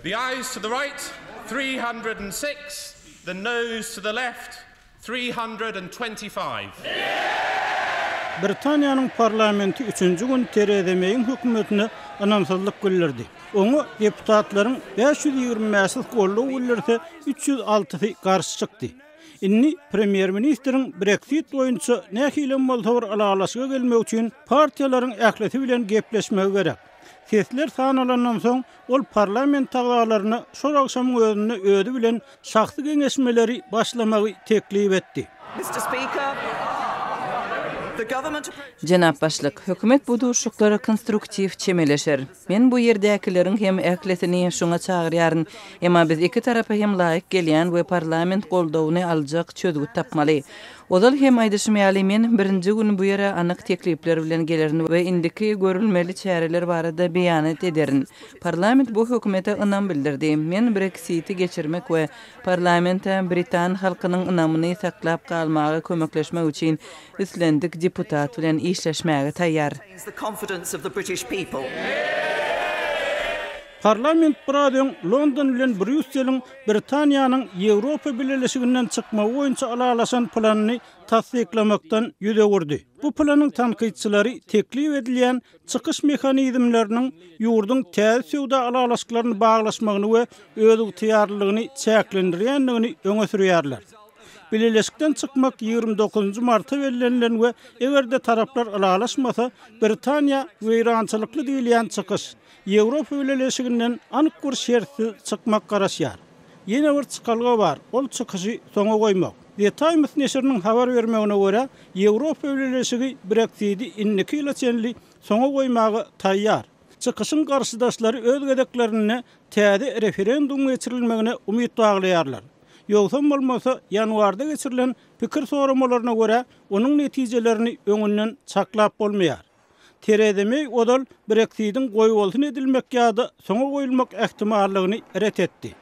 The ayes to the right, 306, the noes to the left, 325. Britaniýanyň parlamenti üçünji gün Tereza Meýiň hökümetine ynamsyzlyk bildirdi. Oňa deputatlaryň 525-si goldaw bildirse, 306-sy garşy çykdy. Indi premýer-ministriň Breksit boýunça nähilem bolsa bir ylalaşyga gelmek üçin partiýalaryň ählisi bilen gepleşmegi gerek. Sesler sanalandan soň, ol parlament agzalaryna şol agşamyň özünde özi bilen şahsy geňeşmeleri başlamagy teklip etdi. Jenap Başlyk, hökümet bu duşuşyklara konstruktiw çemeleşer. Men bu ýerdäkileriň hem ählisini şuňa çagyrýaryn. Emma biz iki tarapa hem laýyk gelýän we parlament goldawyny aljak çözgüt tapmaly. Ozal hem aýdyşym ýaly, men birinji gün bu ýere anyk teklipler bilen gelerin we indiki görülmeli çäreler barada beýanat ederin. Parlament bu hökümete ynam bildirdi. Men Breksiti geçirmek we parlamente britan halkynyň ynamyny saklap galmaga kömekleşmek üçin islendik deputat bilen işleşmäge taýýar. Parlament biraz öň London bilen Brýusseliň Britaniýanyň Ýewropa Bileleşiginden çykmagy boýunça ylalaşan planyny tassyklamakdan ýüz öwürdi. Bu planyň tankytçylary teklip edilýän çykyş mehanizmleriniň ýurduň täze söwda ylalaşyklaryny baglaşmagyny we özygtyýarlylygyny çäklendirýändigini öňe sürýärler. Bileleşikden çykmak 29 marta bellenilen we eger-de taraplar ylalaşmasa, Britaniýa weýrançylykly diýilýän çykyş, Ýewropa Bileleşiginden anyk bir şertsiz çykmak garaşýar. Ýene bir çykalga bar, ol çykyşy soňa goýmak. The Times neşiriniň habar bermegine görä, Ýewropa Bileleşigi Breksidi indiki ýyla çenli soňa goýmaga taýýar. Çykyşyň garşydaşlary öz gezeklerinde täze referendum geçirilmegine umyt baglaýarlar. Ýogsam bolmasa, ýanwarda geçirilen pikir soramalaryna görä, onuň netijelerini öňünden çaklap bolmaýar. Tereza Meý ozal Breksidiň goýbolsun edilmek ýa-da soňa goýulmak ähtimallygyny ret etdi.